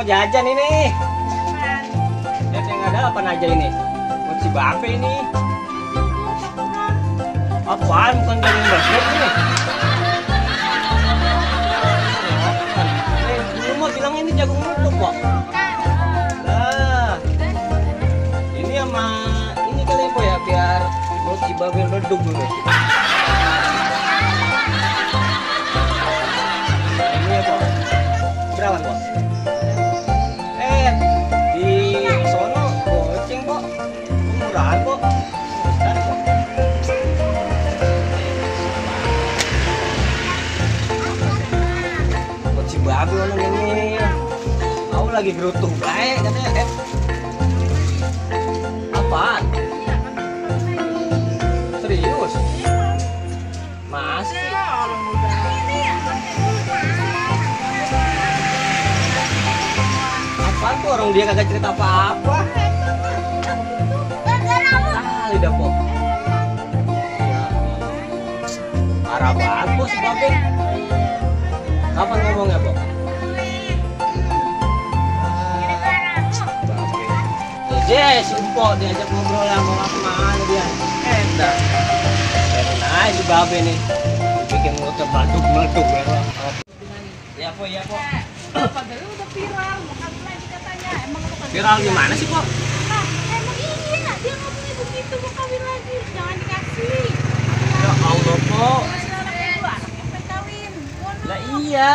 Mau jajan ini. Lihat yang ada apa aja ini? Buat si Bape ini. Apaan, bukan jagung basket ini? Dulu mah bilang ini jagung meletup kok. Nah, ini sama ini kali po ya, biar buat si Bape redup dulu. Ini ya po. Berapa po? Murahan kok. Kok si Babe orang ini. Aku lagi gerutuh baik katanya. Apaan? Serius? Masih? Apaan tuh, orang dia kagak cerita apa-apa. Lidah po. Ya, parah banget po si Babe. Kapan ngomongnya po? Babe. Si Empo diajak ngobrol sama kemana dia? Enak. Enak si Babe nih. Bikin mulutnya meletup ya po. Ya po, ya po. Padahal udah viral, mau kawin lagi katanya. Emang lu kan viral gimana sih po? Nah, emang iya, dia ngomongnya begitu, mau kawin lagi, jangan dikasih. Ya Allah po. Anaknya kawin. Lah iya,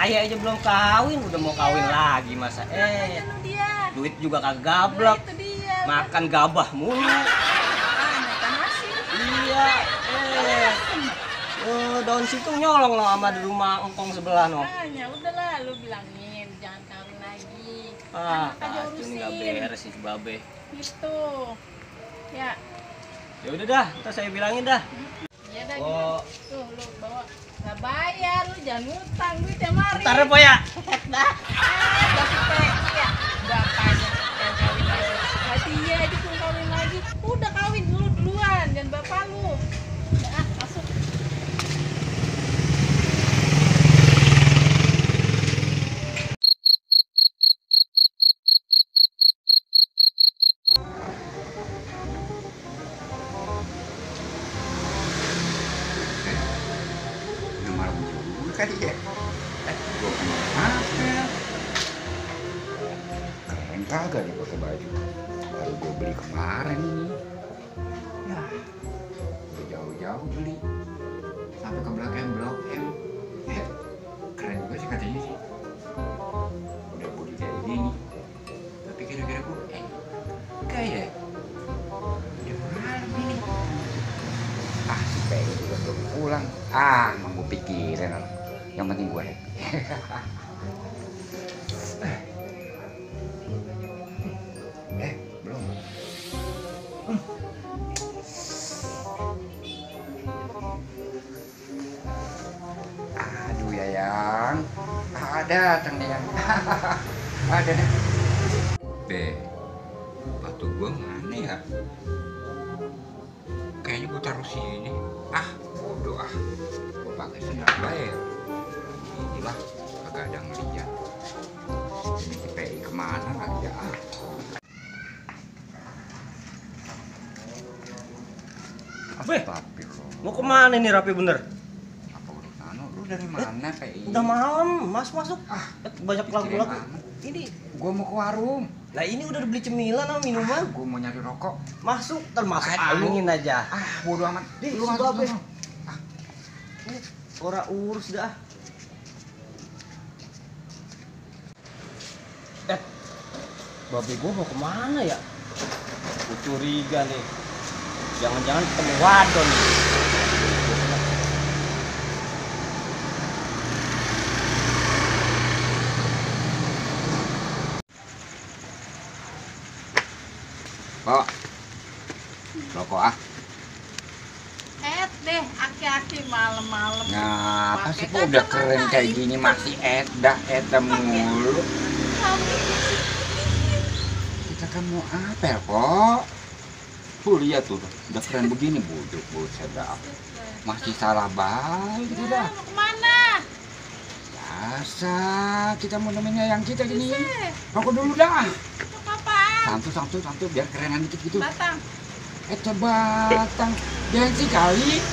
ayah aja belum kawin, udah mau kawin lagi masa. Dia. Duit juga kagak gablek. Itu dia. Makan gabah mulu. Makan nasi. Iya, daun situ nyolong loh sama di rumah engkong sebelah no. Ya udahlah, lu bilangin jangan kawin lagi. Ah, Anak aja ini urusin. nggak beres sih Babe. Gitu. Ya. Ya udah dah, ntar saya bilangin dah. Iya dah. Oh. Tuh lu bawa. Nggak bayar, lu jangan ngutang duit tiap hari. Ntar po ya. Dah. Udah sampai ya. Bapaknya yang kawin lagi. Berarti iya itu tuh kawin lagi. Udah kawin lu duluan dan bapak lu. Udah masuk. Kali ya, gue apa? Keren kagak nih pakai baju. Baru gue beli kemarin ini. Ya, udah jauh-jauh beli. Sampai ke belakang Blok M. Keren juga sih katanya sih. Udah body kayak gini. Tapi kira-kira gue, kayak udah malam ini. Ah, si Peggy juga belum pulang. Emang gue pikirin lah. Yang penting gue happy. Belum. Aduh Yayang, ada datang nih yang ada. Batu gue mana ya? Kayaknya gue taruh sini. Bodoh gue pakai sendal baik. Inilah kagak ada ngeliat. Ini si PI kemana lagi ya? Mau kemana nih Rapi bener? Apa udah nano? Lu dari mana PI? Udah malam, masuk. Banyak lagu-lagu. Ini gua mau ke warung. Lah ini udah beli cemilan sama minuman. Gua mau nyari rokok. Masuk, termasuk angin aja. Bodo amat. Lu masuk sono. Ini ora urus dah. Babe gua mau kemana ya? Gua curiga nih. Jangan-jangan ketemu wadon. Pak, kok ah. Deh, aki-aki malam-malam. Ngapa sih Pakai kok udah kacamata keren kayak ini. gini masih edah mulu. Kita kan mau apel kok. Tuh lihat tuh, udah keren begini buduk buset dah. Masih salah baik Nah, udah. mau kemana? Biasa kita mau nemenin yang kita gini. Buset, Rokok dulu dah. mau apaan? Santu biar kerenan dikit gitu. Batang. Batang. Gengsi kali.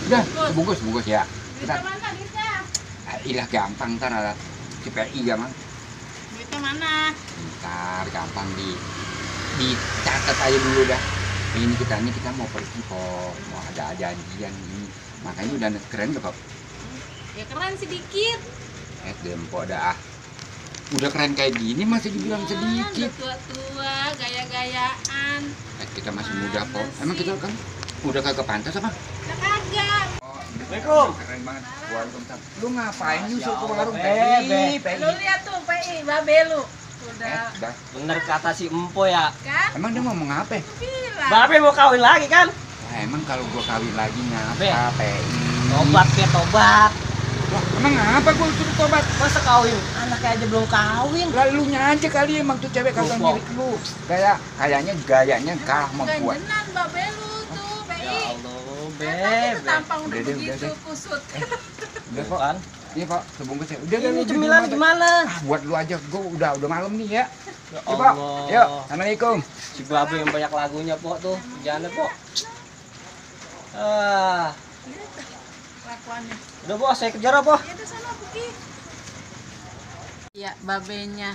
Udah, bungkus ya. Duitnya mana duitnya? Ilah gampang ntar ada CPI gampang. Duitnya mana? Ntar gampang dicatat aja dulu dah. Ini kita mau pergi kok, mau ada janjian ini. Makanya udah keren kok. Ya keren sedikit. Dempo dah. Udah keren kayak gini masih dibilang Ya, sedikit. udah tua-tua, gaya-gayaan. Kita masih muda kok. Emang kita kan udah kagak pantas apa? Udah kagak. Assalamualaikum. Keren banget. Waalaikumsalam. Lu ngapain nyusul ke warung Bebe. PI? Lu lihat tuh, PI, babe lu. Udah Dah. Bener kata si Empo ya. kan? Emang dia mau ngapa? Bilang. Babe mau kawin lagi kan? Wah, emang kalau gua kawin lagi ngapa Be. PI? Tobat ke tobat. Wah, emang ngapa gua suruh tobat? Masa kawin? Anaknya aja belum kawin. Lalu aja kali emang tuh cewek kagak Lupa. mirip lu. Kayaknya gayanya kalah sama gua. Ganjenan babe lu tuh, Ya PI. Allah, Katanya Bebe. tampang udah Udah deh, begitu udah deh. kusut. Udah kok. Kan? Iya Pak, sebungkus ya. Udah Ini cemilan gimana? Buat lu aja, gua udah malam nih ya. Ya Yuk, Pak. Allah. Yuk, Assalamualaikum. Si Babe yang banyak lagunya, Pok tuh. Jangan deh, Pok. Ah, Kelakuannya. udah Pok, saya kejar apa? Ya udah sana pergi. Ya, babenya.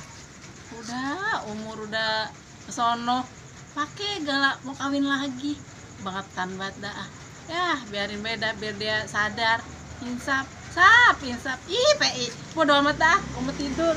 Udah, umur udah kesono. Pakai galak mau kawin lagi. Bangetan banget dah. Ya, biarin beda biar dia sadar. Insap. Insap. Ih, PI. Bodo amat dah, mau tidur.